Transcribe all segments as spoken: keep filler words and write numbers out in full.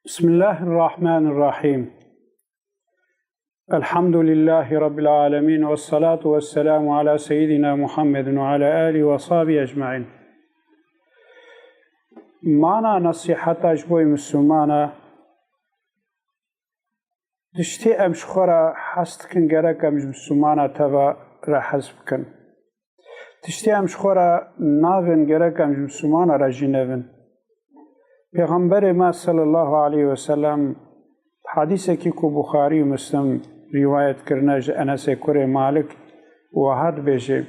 Bismillahirrahmanirrahim. Elhamdülillahi Rabbil alemin. Vessalatu vesselamu ala seyyidina Muhammedin ve ala alihi ve sahbihi ecmain. Mana nesîheta ji bo Mislimana, tiştê em ji xwe re hez dikin, gerek em ji Mislimana teva re hez bikin. Tiştê em ji xwe re navin, gerek em ji Mislimana re jî nevin. Pêxemberê me sallallahu aleyhi ve sellem, hadîsekî ku Buxarî û Muslim rîwayet kirine ji Enesê kurê Malik, wiha dibêje: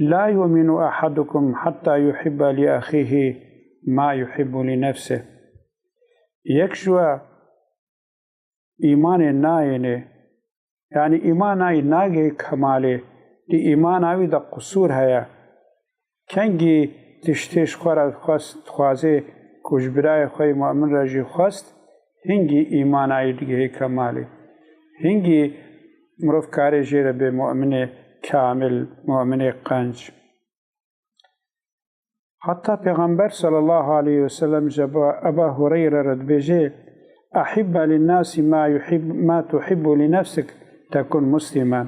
"La yu'minu ahadukum hatta yuhibba li axihi ma yuhibbu li nefsih." Yek ji we îmanê nayêne. Yanî îmana wî nagihê kemalê, di îmana wî de qusûr heye. Kengî tiştê ji xwe re dixwest, dixwazê ku ji birayê xwe yê mu'min re jî xwest, hingî îmana wî digihê kemalê. Hingî mirov karê jê re bê mu'minê kamil, mu'minê qenc. Heta Pêxember sallallahu aleyhi ve sellem ji Eba, Eba Hureyre re dibêje: "Ahibbe linnasi ma yuhib-, ma tuhibbu li nefsik tekun muslimen."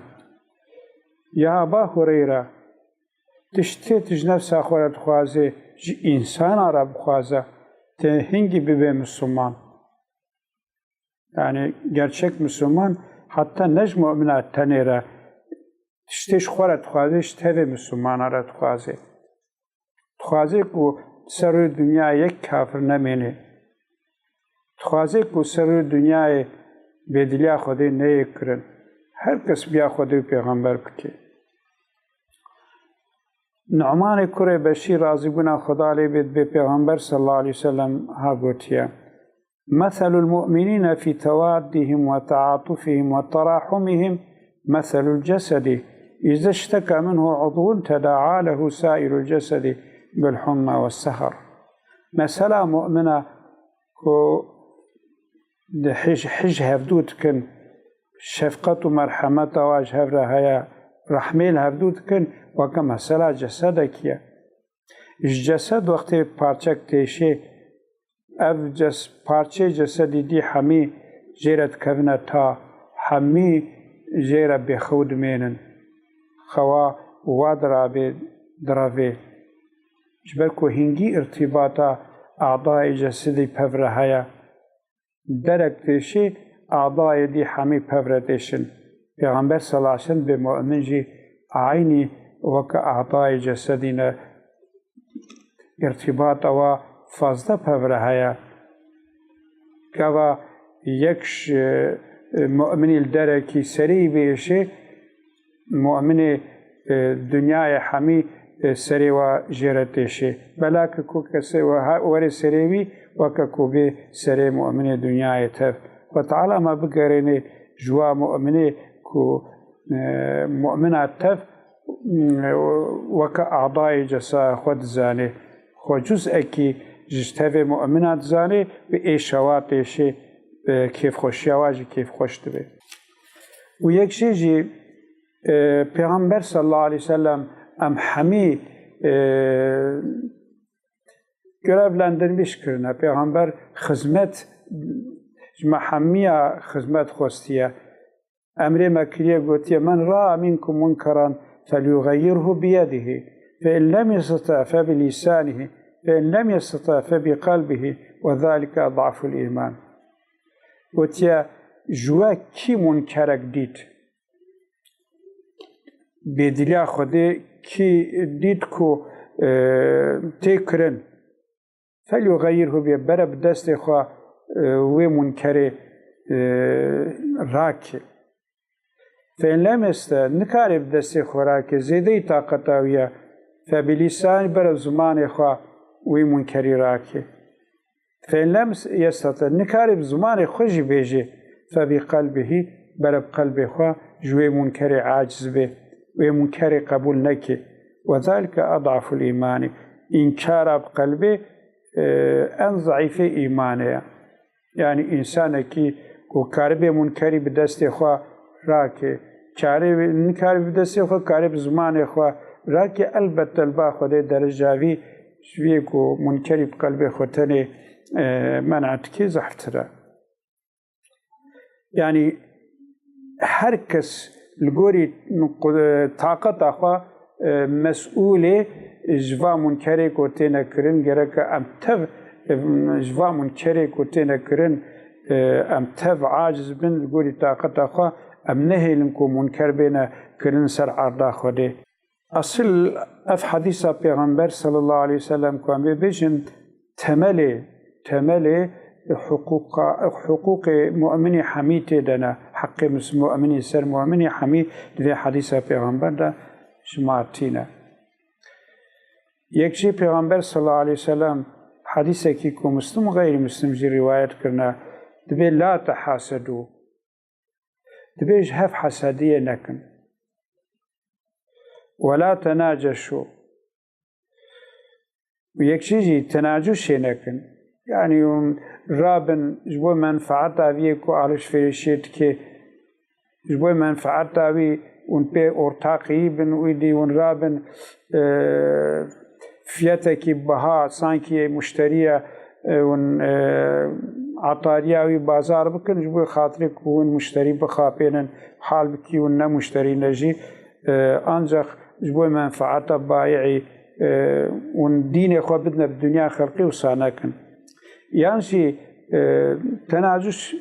Ya Eba Hureyre, tiştê tu ji nefsa xwe re dixwazê, ji însana re bixwaze, tu hingî bibê Misliman. Yanî gerçek Misliman heta ne ji mu'mina tenê re, tiştê ji xwe re dixwaze, ji tevê Mislimana re dixwaze. Dixwaze ku ser rûyê dinyayê yek kafir nemêne. Dixwaze ku ser rûyê dinyayê bêdiliya Xwedê neyê kirin. Her kes biya Xwedê û Pêxember bike. Nu'manê kurê Beşîr, razîbûna Xweda lê bê, dibê Pêxember sallallahu aleyhi ve sellem ha gotiye: "Meselul mu'minîne fî tewaddihim ve teatufihim ve terahumihim meselul cesedi. İzâ işteka minhu udvun tedâ'a lehu sâirul cesedi bil humma ve sehar." Mesela mu'mina ku di hij, hij hevdû dikin, şefqet û merhemeta wa ji hev re heye, rehmê li hevdû dikin, weke mesela cesedekî ye. Ji cesed wextê parçek têşê, ev ces-, parçeyê cesedî dî hemî jê re dikevine ta, hemî jê re bêxew dimênin. Xewa wa dirabê, direvê. Ji ber ku hingî irtîbata adayê cesedî pev re heye. Derek têşê, adayê dî hemî pev re têşin. Pêxember sallallahu aleyhi ve sellem bê mu'min jî eynî weke adayê cesedî ne, irtîbata wa fazla pev re heye. Gava yek ji, e, mu'minî li derekî serê wî biêşê, mu'minê, e, dinyayê hemî, e, serê wa jê re têşê. Belake ku kesê we ha-, were serê wî, weke ku bê serê mu'minê dinyayê tev. Xwe Teala me bigerêne ji wa mu'minê ku, e, mu'mina tev, weke adayê cesa xwe dizanê. Xwe cuz'ekî ji tevê mu'mina dizanê, bi êşa wa têşê, bi kêfxweşiya wa jî kêfxweş dibe. Û yek jê jî, e, Pêxember sallallahu aleyhi ve sellem em hemî, e, görevlendirmiş kirine. Pêxember xizmet, ji me hemiya xizmet xwestiye. Emrê me kiriye, gotiye: "Men ra'a minkum munkeran felyughayyirhu biyedihi, fe in lem yestati' fe bi lisanihi, fe in lem yestati' fe bi kalbihi ve zalike ad'aful iman." Gotiye, ji we kî munkerek dît, bêdiliya Xwedê kî dît ku, e, tê kirin, "Felyughayyirhu bi", bere bi destê xwe, e, wê munkerê, e, rake. "Fe in lem yeste", nikare bi destê xwe rake, zêdeyî taqeta wî ye. "Fe bi lisanî", bere bi zimanê xwe wê munkerî rake. "Fe in lem yestati", nikare bi zimanê xwe jî bêje. "Fe bi kalbihi", bere bi qelbê xwe ji wê munkerê aciz be, wê munkerê qebûl neke. "Ve zalike ad'aful îmanî", înkara bi qelbê, e, en zeîfê îmanê ye. Yanî însanekî ku karibê munkerî bi destê xwe rake, karê, nikarê bi destê xwe, karê bi zimanê xwe rake, elbette li ba Xwedê dereca vî Ji vê ku munkerî bi qelbê xwe tenê, e, men'a dikê zehftir e. Yanî her kes li gorî qu-, taqeta xwe, e, mesûlê ji va munkerê ku têne kirin, gereke em tev, e, ji va munkerê ku têne kirin, e, em tev aciz bin li gorî taqeta xwe, em nehêlin ku munker bêne kirin ser erda Xwedê. Esil ev hedîsa Pêxember sallallahu aleyhi ve sellem ku em ê bêjin temelê, temelê hiqûqa, hiqûqê mu'minî hemî tê de ne. Heqê mis-, mu'minî ser mu'minî hemî di vê hedîsa Pêxember de ji ma tîne. Yek jî Pêxember sallallahu aleyhi ve sellem hedîsekî ku Muslim û xeyrî Muslim jî rîwayet kirine, dibê la tehasedû. Dibê ji hev hesediyê nekin. Wela tenaceşû. Û yek jî jî tenacuşê nekin. Yanî hûn rabin ji bo menfaeta vî yê ku alişverişê dike, ji bo menfaeta wî hûn pê ortaqî bin û îdî hûn rabin, e, fiyetekî biha sankî muşteriya, e, hûn, e, etariya wî bazar bikin, ji bo xatirê ku hûn muşterî bixapênin, halbikî hûn ne muşterî ne jî, e, ancaq ji bo menfaeta bayi'î, e, hûn dînê xwe bidine bi dinya xelqî, wisa nekin. Yan jî, e, tenacuş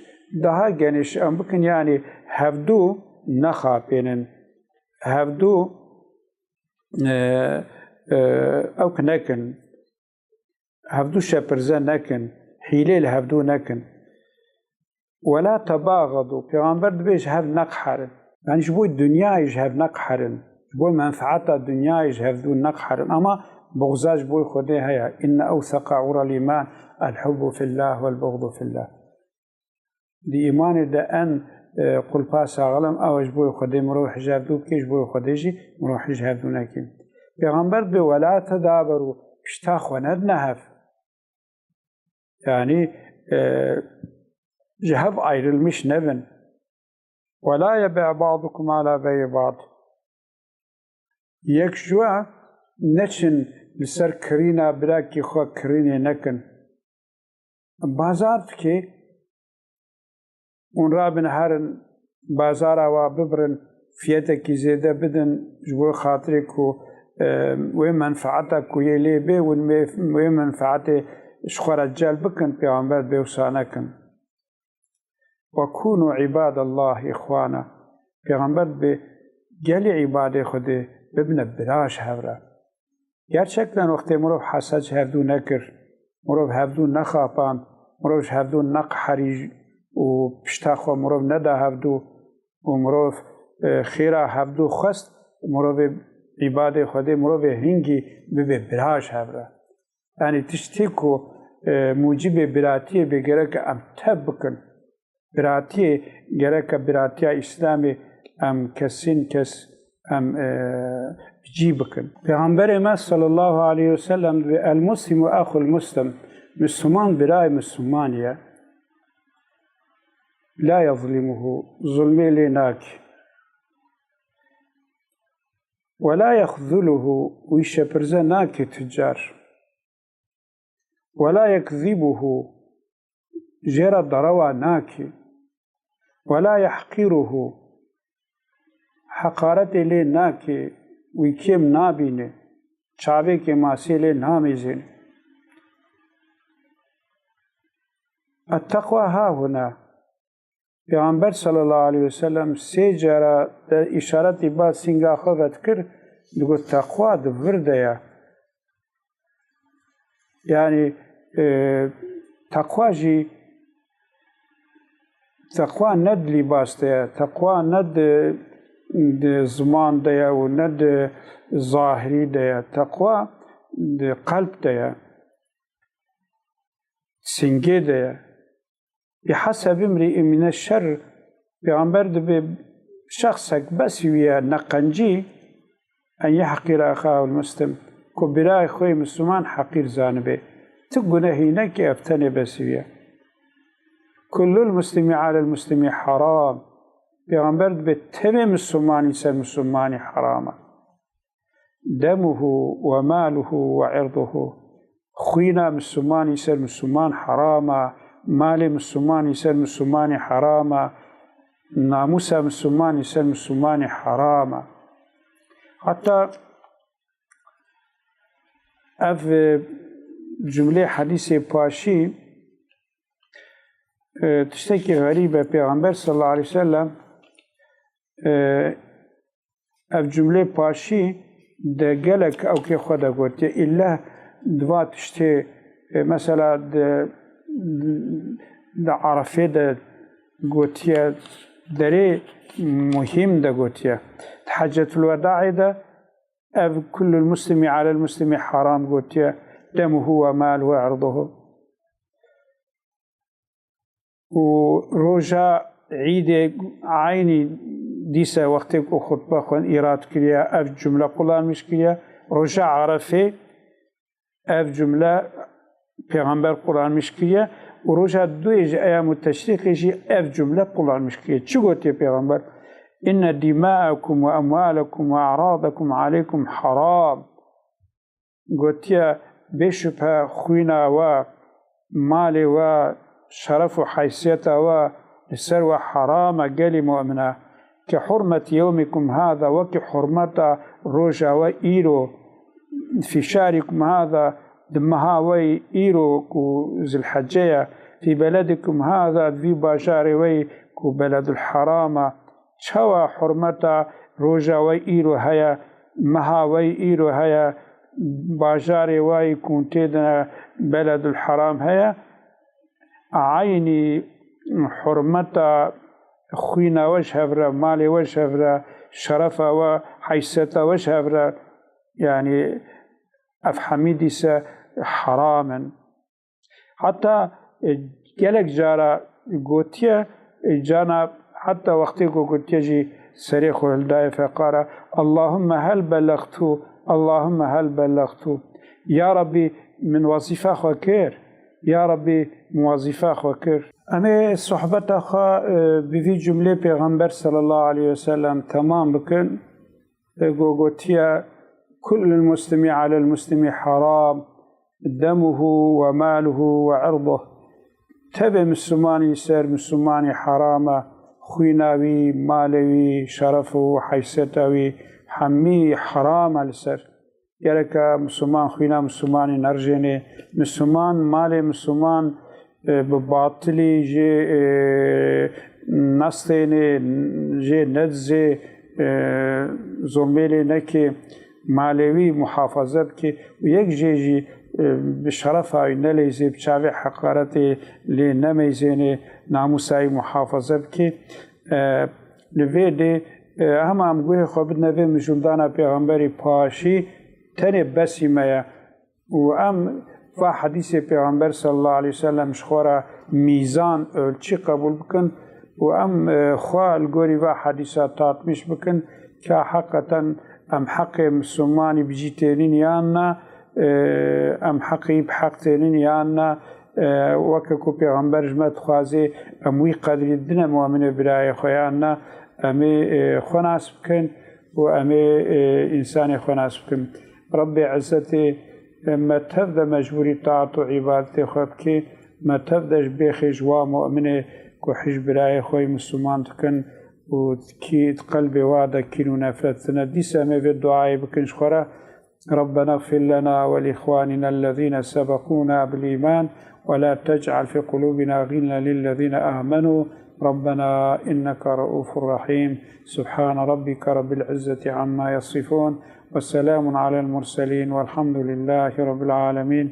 daha geniş em bikin, yanî hevdû nexapênin. Hevdû, e, e, ewk nekin. Hevdû şepirze nekin. Hîlê li hevdû nekin. Wela tebaxedû. Pêxember dibê ji hev neqherin. Yanî ji bo dinyayê ji hev neqherin. Ji bo menfaeta dinyayê ji hevdû neqherin. Ama buxza ji bo Xwedê heye. Inne ewseqa ural îman el hubbu fillah vel buxdu fillah. Di îmanê de en, e, qulpa saxlem ew e ji bo Xwedê mirov hijevdû bike, ji bo Xwedê jî mirov hij hevdû neke. Pêxember dibê wela tedaberû, pişta xwe nedine hev. Yanî, e, ji hev ayrılmış nebin. Wela yebi' ba'dukum ala bey'i ba'd. Yek ji we neçin li ser kirîna birakî xwe kirînê nekin. Bazar dike, hûn rabin herin bazara wa bibirin, fiyetekî zêde bidin, ji bo xatirê ku, e, wê menfaeta ku yê lê bê, hûn wê, wê menfaetê ji xwe re celb bikin, Pêxember dibê wisa nekin. Ve kûnû îbadallahî îxwana. Pêxember dibê gelî îbadê Xwedê bibine bira ji hev re. Gerçekten wextê mirov hesed ji hevdû nekir, mirov hevdû nexapand, mirov ji hevdû neqherî û pişta xwe mirov neda hevdû û mirov, e, xêra hevdû xwest, mirovê îbadê Xwedê, mirovê hingî bibe bira ji hev re. Yanî tiştê ku, e, mucibê biratiyê bê gereke em tev bikin. Biratiyê gereke biratiya Îslamê em kesên kes em, e, bi cî bikin. Pêxemberê me sallallahu aleyhi ve sellem dibê, "El muslimu axul muslim." Misliman birayê mislimanî ye. La yezlimuhu, zulmê lê nake. Ve la yexzuluhu, wî şepirze nake tucar. Ve la yekzîbuhu, jê re derewa nake. Ve la yehqîruhu, heqaretê lê nake, wî kêm nabîne, çavê kêmasiyê lê namêzêne. Etteqwa hahuna. Pêxember sallallahu aleyhi ve sellem sê cara de îşaretî ba sînga xwe vedikir, digot, "Teqwa di vir de ye." Yanî, e, teqwa jî, teqwa ne di lîbas de ye, teqwa ne di, di ziman de ye û ne di zahirî de ye. Teqwa di qelb de ye, sîngê de ye. Bi hesebi mri'in mine şer, Pêxember dibê şexsek besî wî ye neqencî, en yehqîre exahul muslim, ku birayê xwe yê Misliman heqîr zanibe. Ti gunehî neke, ev tenê besî wî ye. Kullul muslimi alel muslimi haram. Pêxember dibê tevê Mislimanî ser Mislimanî heram e. Demuhu ve maluhu ve irduhu. Xwîna Mislimanî ser Misliman heram e, malê Mislimanî ser Mislimanî heram e, namûsa Mislimanî ser Mislimanî heram e. Heta ev, e, cumlê hedîsê paşî, e, tiştekî xerîb e. Pêxember sallallahu aleyhi ve sellem, e, ev cumlê paşî de gelek ewkê xwe de gotiye. Îlle di va tiştê, e, mesela di, di Erefê de gotiye, derê muhîm de gotiye. Di Hecetulwedaê de ev kullul muslimi alel muslimi haram gotiye, demuhu ve maluhu ve irduhu. Û roja Îdê eynî dîse wextê ku xutbe xwend îrad kiriye, ev cumle qulanmiş kiriye. Roja Erefê ev cumle Pêxember qulanmiş kiriye û roja duyê ji eyamû teşrîqê jî ev cumle qulanmiş kiriye. Çi gotiye Pêxember? Inne dima'ekum ve emwalekum ve a'radakum aleykum haram. Gotiye, bêşubhe xwîna we, malê we, şeref û heysiyeta we li ser we heram e, gelî mu'mine. Ke hurmeti yewmikum hada, wekî hurmeta roja we îro, fi şehrikum hada, di meha we îro ku Zilhecce ye, fi beledikum hada, di vî bajarê we ku Beledul Heram e. Çawa hurmeta roja we îro heye, meha we îro heye, bajarê we ku tê de Beledul Heram heye, eynî hurmeta xwîna we ji hev re, malê we ji hev re, şerefa we, heyseta we ji hev re, yanî ev hemî dîse heram in. Heta, e, gelek cara gotiye, e, cana heta wextê ku gotiye jî serê xwe hildaye feqara, Allahümme hel belextu, Allahümme hel belextu. Ya Rabbî, min wezîfa xwe kir. Ya Rabbî, min wezîfa xwe kir. Em ê sohbeta xwe, e, bi vî cumlê Pêxember sallallahu aleyhi ve sellem temam bikin. E, ku gotiye, Kullul muslimi alel muslimi haram, demuhu ve maluhu ve irduh. Tevê Mislimanî ser Mislimanî heram e, xwîna wî, malê wî, şeref û heyseta wî hemî heram e li ser. Gereke Misliman xwîna Mislimanî nerijênê. Misliman malê Misliman, e, bi batilî jê, e, nestênê, jê nedizê, e, zulmê lê nekê, malê wî muhafaze bikê û yek jê jî, e, bi şerefa wî neleyzê, bi çavê heqaretê lê nemeyzênê, namûsa wî muhafaze bikê. E, li vê dê, e, hema em guhê xwe bidine vê mijûldana Pêxemberî paşî, tenê besî me ye. Û em va hedîsê Pêxember sallallahu aleyhi ve sellem ji xwe re mîzan, ölçî qebûl bikin û em, e, xwe li gorî va hedîsa tatmîş bikin ka heqeten em heqê Mislimanî bi cî tênîn yan na, e, em heqê wî bi heq tênîn yan na, e, weke ku Pêxember ji me dixwazê em wî qedrî dine muemine birayê xwe yan na, em ê, e, xwe nas bikin û em ê, e, însanê xwe nas bikin. Rebbê Izzetê me tev de mecbûrî taat û îbadetê xwe bikê, me tev de ji bêxê ji wa mu'minê ku hij birayê xwe yî Misliman dikin û kî di qelbê wa de kîn û nefret tine. Dîsa em ê vê duayê bikin ji xwe re, ربنا اغفر لنا ولإخواننا الذين سبقونا بالإيمان ولا تجعل في قلوبنا غلا للذين آمنوا ربنا إنك رءوف رحيم. سبحان ربك رب العزة عما يصفون وسلام على المرسلين والحمد لله رب العالمين.